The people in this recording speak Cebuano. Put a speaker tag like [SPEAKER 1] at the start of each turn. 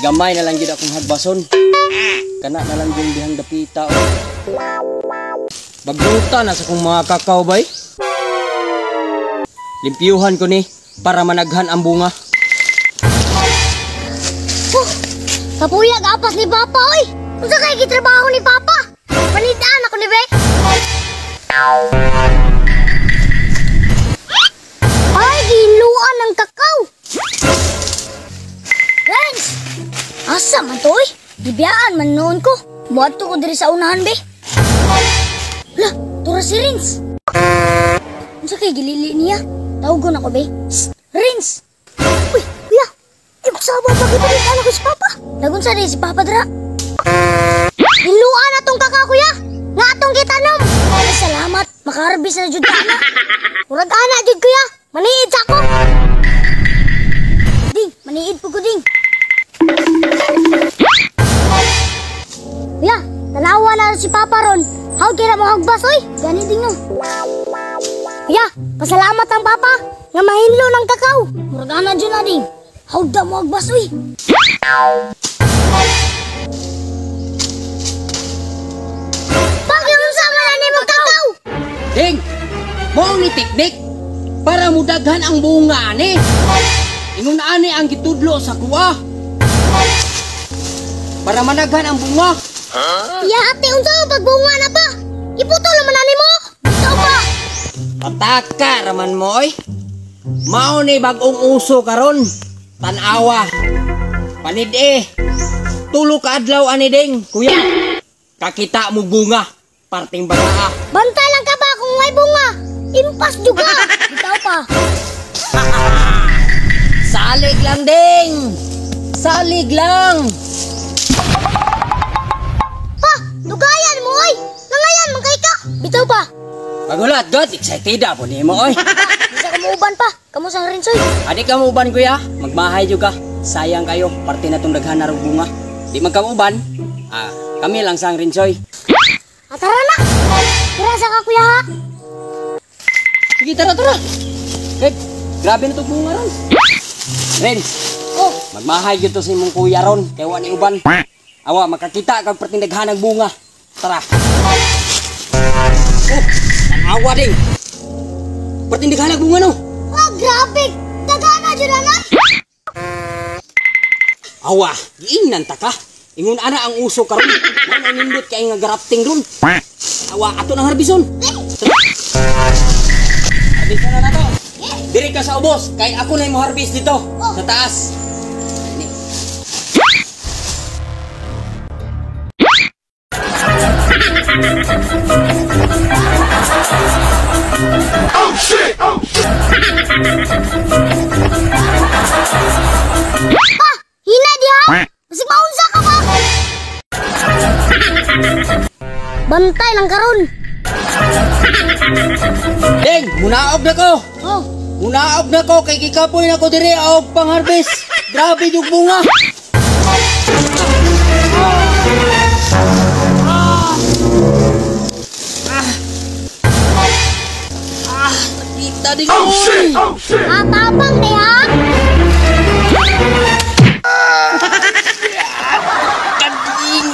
[SPEAKER 1] Gamay na lang gid akong hagbason. Kana na lang yung dihang dapita. Oh. Bagduta na sa kong mga kakao bay. Limpyuhan ko ni para managhan ang bunga.
[SPEAKER 2] Oh, kapuyag apas ni Papa oy. Unsa kay gitrabaho ni Papa? Panitaan ako ni Be. Ay, giluan ng kakao. Renz! Asa man to oy? Gibiyaan man noon ko. Muadto ko diri sa unahan be. Hala, tura si Renz. Unsa kay gilili niya? Tawgon ako be. Shh, Renz! Uy, kuya! Ay, kusaba pa kipalitan ako si Papa. Nagunsa din si Papa dra. Giluan na tong kakao kuya. Nga atong gitanom. Ay, salamat. Makaharbis na jud ka ana. Murag ana jud kuya. Maniid sa ako. Ding, maniid po ko ding. Kuya, tanawa na si Papa ron. How kira mo hagbas oy? Gani ding no. Kuya, pasalamat ang Papa nga mahinlo ng kakao. Murag ana jud na ding. How da mo hagbas oy? Pakiunsa man ani mo kakao?
[SPEAKER 1] Ding, mao ni teknik para mudaghan ang bunga ani. Ingon ani ang gitudlo sa kuha. Para managhan ang bunga.
[SPEAKER 2] Huh? Ya ate, unsa ang pagbunga na pa? Iputol naman ani mo. Bitaw pa.
[SPEAKER 1] Pataka raman mo oy. Mao ni bag-ong uso karon. Tan-awa. Panid-e. Tulo ka adlaw ani ding, kuya. Kakita mo bunga, parting bagaa.
[SPEAKER 2] Bantay lang ka ba kung may bunga? Impas juga. Bitaw pa.
[SPEAKER 1] Salig lang ding. Salig lang.
[SPEAKER 2] Pa, dugayan mo oy. Nangayan man kay ka. Bitaw pa.
[SPEAKER 1] Pagulat god, excited ako nimo oy.
[SPEAKER 2] Bisa ka muuban pa. Kamo sang Rinsoy.
[SPEAKER 1] Adi ka muuban kuya, magmahay jud ka. Sayang kayo, parte na tong daghan na rog bunga. Di man ka muuban. Ah, kami lang sang Rinsoy.
[SPEAKER 2] Ah, tara na. Tara sa ka kuya ha.
[SPEAKER 1] Sige, tara tara. Kay, grabe na tong bunga ron. Rins.
[SPEAKER 2] Oh,
[SPEAKER 1] magmahay gyud to sa imong kuya ron kay wa ni uban. Awa makakita kag perting daghan ang bunga. Tara. Oh, tanawa ding. Perting daghan ang bunga no.
[SPEAKER 2] Oh, grabe. Daghan na jud ana.
[SPEAKER 1] Awa, giingnan ta ka. Ingon ana ang uso karon. Mao na nindot kay nga grafting ron. Awa ato nang harbison. Harbison na nato. Diri ka sa ubos kay ako na mo harvest dito sa taas.
[SPEAKER 3] Oh shit! Oh shit!
[SPEAKER 2] Pa, hina diha. Basig maunsa ka pa. Bantay lang karon.
[SPEAKER 1] Ding, munaog na ko.
[SPEAKER 2] Oh.
[SPEAKER 1] Munaog na ko kay gikapoy na ko diri og pangharvest. Grabe jug bunga. Nakita din
[SPEAKER 3] Oh shit! Oh shit!
[SPEAKER 2] Ah, tabang diha.
[SPEAKER 1] Kading.